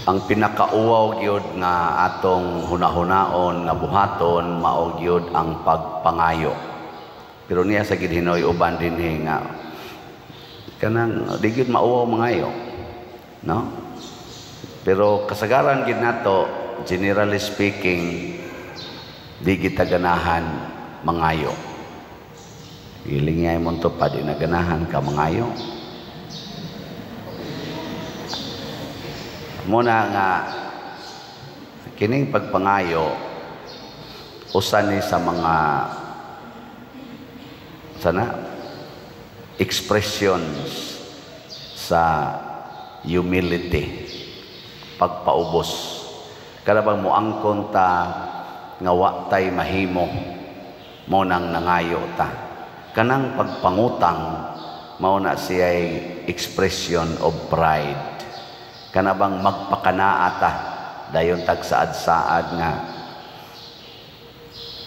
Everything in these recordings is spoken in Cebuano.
Ang pinakauwaw gyud nga atong hunahunaon nga buhaton mao gyud ang pagpangayo. Pero niya sa gid hinoy uban dinhi nga kanang di gyud mauwaw mangayo. No? Pero kasagaran gyud nato, generally speaking, di kita ganahan mangayo. Giling nga imong tupad, di na ganahan ka mangayo. Muna nga kining pagpangayo usa ni sa mga sana expressions sa humility, pagpaubos. Kada bang moangkon ta nga wa tay mahimo, mo nang nangayo ta. Kanang pagpangutang mao na siya'y expression of pride. Kana bang magpakanaa ta dayon tagsaad-saad nga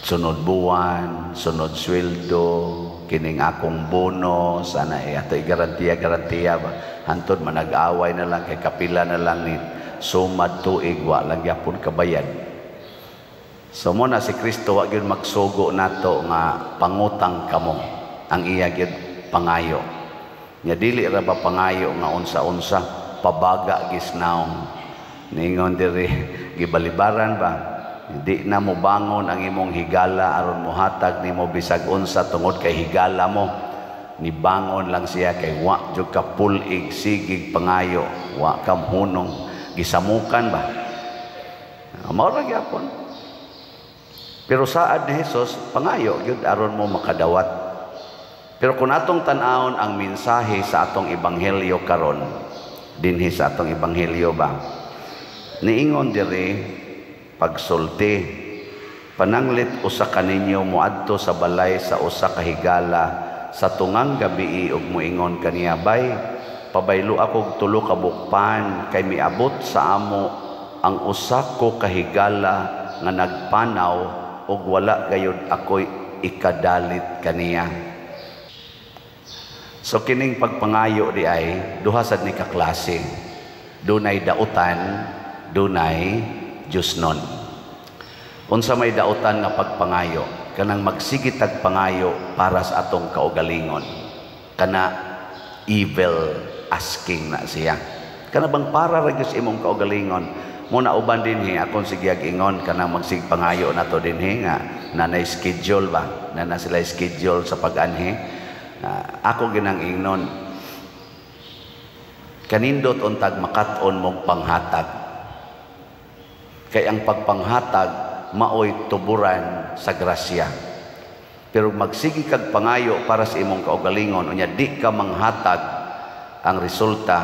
sunod buwan, sunod sweldo, kining akong bonus, ana eh, ato garantiya garantiya ba. Hantod manag-away na lang kay kapila na lang ni sumad tuig wa lang gyapon kabayad. So mo na si Kristo wa gyud magsugo nato nga pangutang kamo. Ang iya gyud pangayo. Nya dili ra ba pangayo nga unsa-unsa, pabaga gisnaong. Ningon diri gibalibaran ba? Di na mo bangon ang imong higala aron mohatag nimo bisag unsa tungod kay higala mo. Nibangon lang siya kay wa jud ka pulig sigig pangayo, wa ka hunong, gisamukan ba? Mao ra gyapon. Pero saad ni Jesus, pangayo gyud aron mo makadawat. Pero kung atong tan-awon ang mensahe sa atong ebanghelyo karon, dinhi sa atong ebanghelyo ba? Niingon diri pagsulti, pananglit usa kaninyo moadto sa balay sa usa ka higala sa tungang gabii ug moingon kaniya, "Bay, pabaylo akog tulo ka bukpan kay miabot sa amo ang usa ko ka higala nga nagpanaw ug wala gayud ako'y ikadalit kaniya." So kining pagpangayo di ay duha sad ni ka klase. Dunay dautan, dunay Diyosnon. Unsa may dautan nga pagpangayo? Kanang magsigitag pangayo para sa atong kaugalingon. Kana evil asking na siya. Kana bang para ra gyud sa imong kaugalingon. Muna uban dinhi akong sigiyag ingon kanang magsig pangayo nato dinhi nga nanay schedule ba? Nana sila schedule sa pag-anhi. Ako ginang ingnon, kanindot untag makat-on mong panghatag. Kay ang pagpanghatag maoy tuburan sa grasya. Pero magsigi kag pangayo para sa imong kaugalingon, unya di ka manghatag, ang resulta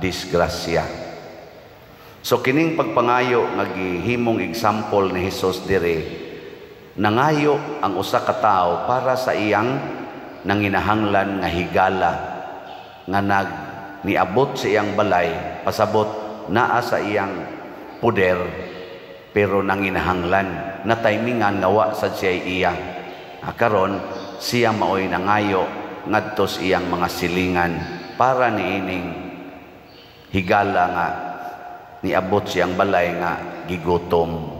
disgrasya. So kining pagpangayo nga gihimong example ni Hesus diri, nangayo ang usa ka tawo para sa iyang nanginahanglan nga higala nga nag niabot sa iyang balay, pasabot naa sa iyang poder pero nanginahanglan na timingan nga wa sad siya iya. Karon siya maoy nangayo ngadto sa iyang mga silingan para niining higala nga niabot siyang balay nga gigutom.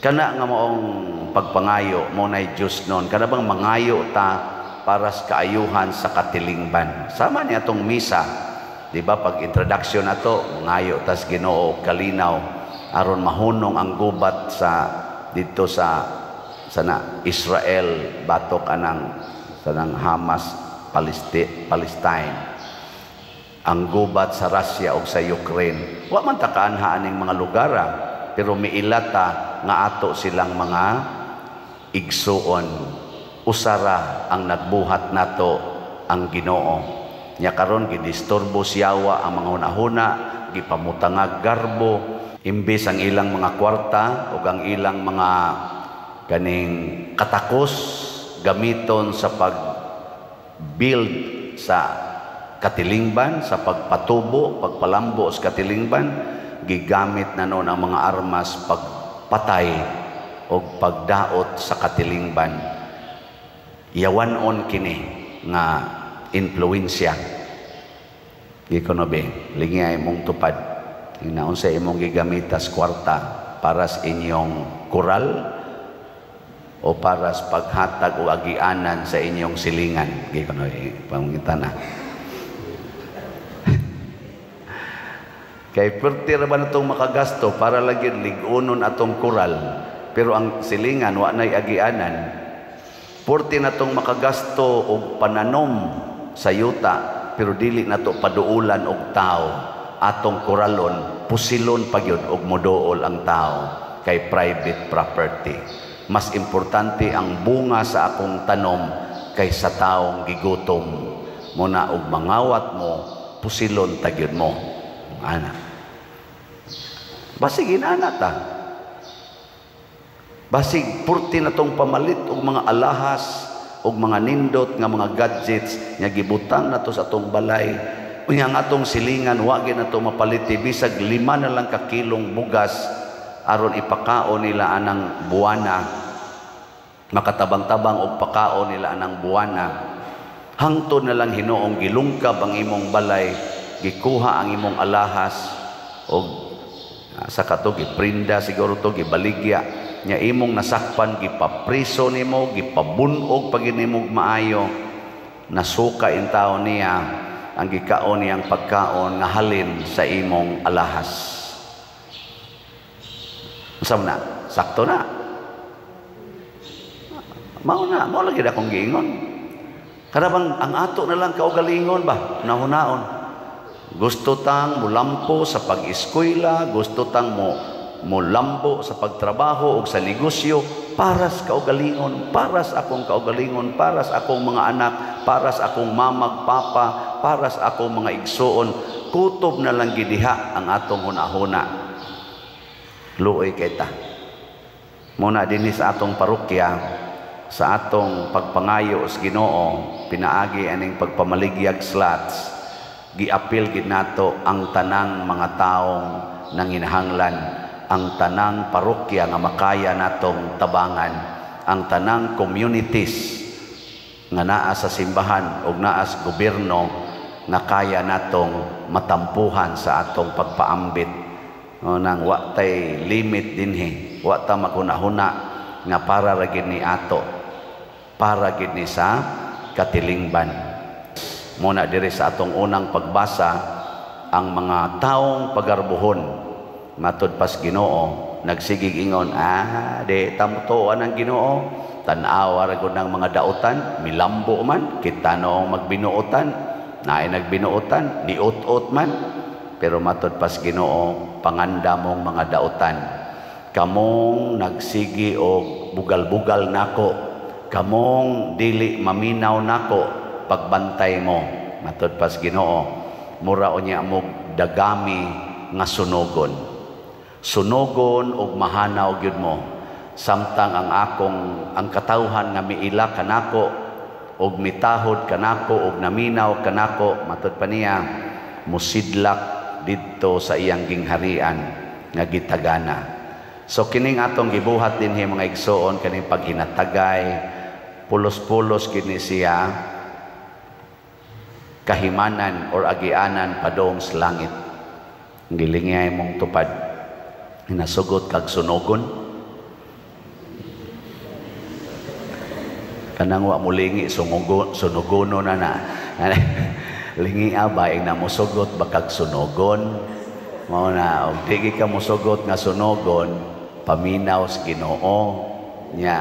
Kana nga maong pagpangayo mo nay Diyosnon. Kana bang mangayo ta para sa kaayuhan sa katilingban. Sama niya atong misa, di ba, pag introduction ato, mangayo tas Ginoo kalinaw aron mahunong ang gubat sa dito sa sana Israel batok anang sanang Hamas Palestine. Ang gubat sa Russia ug sa Ukraine. Wa man ta kaanha aning mga lugar, pero miilata nga ato silang mga igsuon. Usara ang nagbuhat nato ang Ginoo. Nya karon gidisturbo siyawa ang mga hunahuna, gipamutangag garbo, imbes ang ilang mga kwarta ug ang ilang mga kaning katakos gamiton sa pag-build sa katilingban, sa pagpatubo, pagpalambo sa katilingban, gigamit na noon ang mga armas pagpatay o pagdaot sa katilingban. Yawanon kini nga influensya. Gikonobe, lingay mong tupad. Ina, unsa imong gigamitas kwarta para sa inyong koral o para sa paghatag o agianan sa inyong silingan? Gikono pangita na. Kay perti ra ba natong makagasto para lagi lig-unon atong koral, pero ang silingan wa nay agianan. Purti natong makagasto og pananom sa yuta, pero dili nato paduulan og tao atong koralon, pusilon pa gyud og moduol ang tao kay private property. Mas importante ang bunga sa akong tanom kaysa taong gigutom. Muna og mangawat mo, pusilon ta gyud mo. Ana. Basig inana ta. Basig purti na tong pamalit og mga alahas og mga nindot nga mga gadgets nga gibutang nato sa atong balay. Unya ang atong silingan wa gyud nato mapaliti bisag 5 na lang ka kilong bugas aron ipakaon nila anang buwana. Makatabang-tabang og pakaon nila anang buwana. Hangtod na lang hinuong gilungkab ang imong balay, gikuha ang imong alahas og sa kato giprinda siguro to, gibaligya nya imong nasakpan, gipapriso nimo, gipabunog pag nimo maayo, nasuka in tao niya ang gikaon niyang pagkaon nga halin sa imong alahas. Unsa man na? Sakto na. Mao na, mao lagi akong giingon. Karabang ang ato na lang kaugalingon ba, nahunaon. Gusto tang mulampo sa pag-eskwela, gusto tang mo mulambo sa pagtrabaho o sa negosyo, para sa kaugalingon, para sa akong kaugalingon, para sa akong mga anak, para sa akong mamag, papa, para sa akong mga igsuon. Kutob na lang gidiha ang atong hunahuna. Luoy kay ta. Muna dinhi sa atong parokya, sa atong pagpangayo sa Ginoo, pinaagi aning pagpamaligyag slots, giapil gid nato ang tanang mga taong nanginahanglan, ang tanang parokya nga makaya natong tabangan, ang tanang communities nga naa sa simbahan ug naa sa gobyerno nga kaya natong matampuhan sa atong pagpaambit. O, nang wa tay limit dinhi, wa ta maghuna-huna nga para ra gid ni ato, para gid ni sa katilingban. Muna diri sa atong unang pagbasa, ang mga taong pagarbuhon matud pas Ginoo nagsigig ingon, di tamutuan ang Ginoo, tan-awa ra gud ng mga dautan, milambo man kita noong magbinuotan, naay nagbinuotan, niut-ut man, pero matud pas Ginoo, panganda mong mga dautan, kamong nagsigi og bugal-bugal nako, kamong dili maminaw nako, pagbantay mo, matud pas Ginoo, mura unya mo dagami nga sunogon. Sunogon og mahanaw gyud mo, samtang ang akong ang katawhan nga miila kanako og mitahod kanako og naminaw kanako, matud pa niya, musidlak didto sa iyang gingharian nga gitagana. So kining atong gibuhat dinhi mga igsoon, kaning paghinatagay, pulos-pulos kini siya kahimanan or agianan padong sa langit. Gilingay mong tupad. Hinasugot kag sunogon. Kanang wa mulingi sunugono na na. Lingi aba ing namusugot bakag sunogon. Mao na og di ka musugot nga sunogon, paminaw sa Ginoo nya.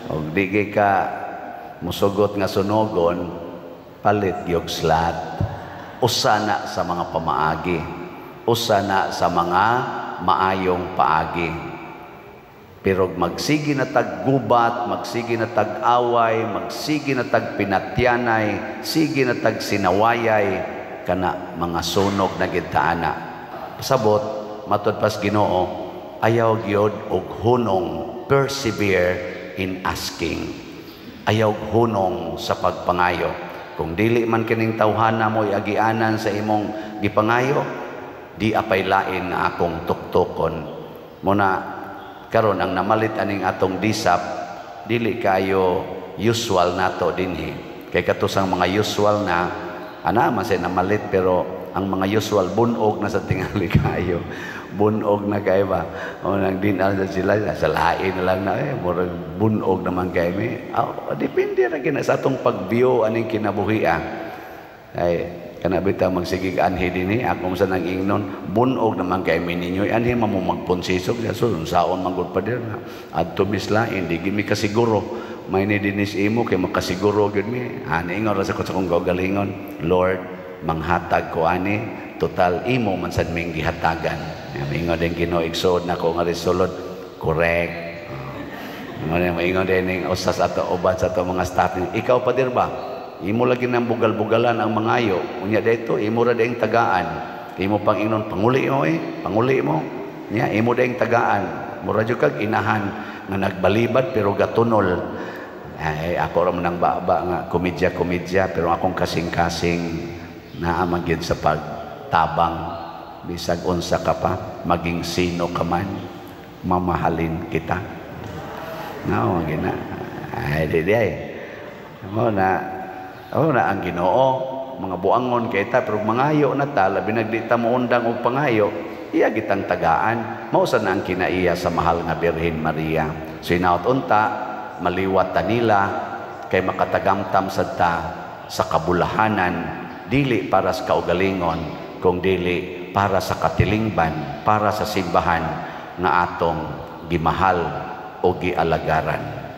Og di ka musugot nga sunogon, palit gyud slat. Usa na sa mga pamaagi, usa na sa mga maayong paagi. Pero magsige na taggubat, magsige na tag-away, magsige na tagpinatyanay, sige na tagsinawayay, kana mga sunog na gid ta ana. Pasabot, matud pas Ginoo, ayaw gyud og hunong, persevere in asking. Ayaw hunong sa pagpangayo. Kung dili man kining tawhana mo agianan sa imong gipangayo, di apay lain nga akong tuktukon. Muna karon ang namalit aning atong disap, dili kayo usual nato dinhi. Kay katusang mga usual na ana man say namalit, pero Ang mga usual bunog na sa tingali kayo. Bunog na kayo ba? O nang dinal sa sila, sa lain na lang na, eh, murag bunog naman kayo. Mi. Oh, depende ra gina sa atong pag-view aning kinabuhi ah. Ay, kana bitaw magsigig anhi dinhi, akong sa nang ingnon, bunog naman kay mi ninyo, anhi man mo magponsisog so saon man gud pa dir adto mislain, di gid mi kasiguro. May ni dinis imo kay makasiguro gyud mi ani. Ingon ra sa akong kaugalingon, "Lord, manghatag ko ani, total imo man sad ming gihatagan." Mingon din Ginoo, igsood nako nga risulod, correct. Mo na maingon din ning usas ato uban sa ato mga staff, "Ikaw pa dir ba, imo lagi nang bugal-bugalan ang mangayo, unya dito imo ra ding tagaan, imo pang ingnon panguli mo eh, panguli mo nya, imo ding tagaan, mura jud kag inahan nga nagbalibad pero gatunol." Ay, ako ra man ang baba nga komedya-komedya, pero akong kasing-kasing naa man gyud sa pagtabang. Bisag unsa ka pa, maging sino ka man, mamahalin kita. No, gina. Ay, di di ay. Mo na ang Ginoo, mga buangon kay ta, pero mangayo na ta, labi nagdi ta moundang og pangayo, iya gitang tagaan. Mao sa na ang kinaiya sa mahal nga Birhen Maria. So hinaut unta maliwat ta nila kay makatagamtam sad ta sa kabulahanan, dili para sa kaugalingon kung dili para sa katilingban, para sa simbahan nga atong gimahal o gialagaran.